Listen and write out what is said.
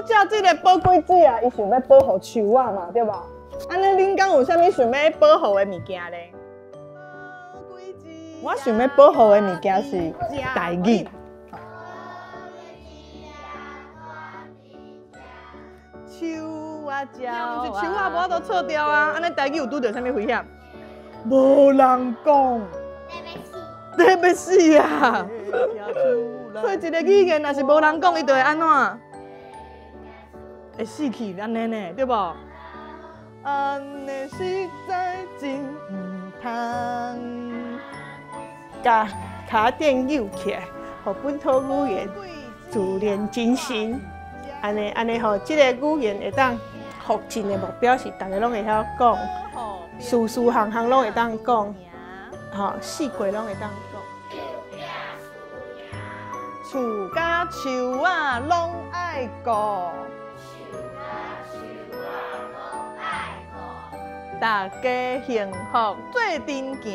食這个寶貴子啊，伊想欲保護樹仔嘛，對無？按呢，恁敢有啥物想欲保護的物件咧？我想欲保護的物件是台語。樹仔鳥，是樹仔無法度錯掉啊！按呢台語有拄著啥物危險？無人講，得欲死啊！所以一个語言若是無人講，伊就會按怎？會死去按呢呢，對無？按呢實在真毋通。共跤墊扭起來，予本土語言自然精神，按呢按呢予這个語言會當復振的目標是逐个攏會曉講，事事項項攏會當講，吼，四季攏會當講。厝佮樹仔攏愛顧，大家幸福做陣行。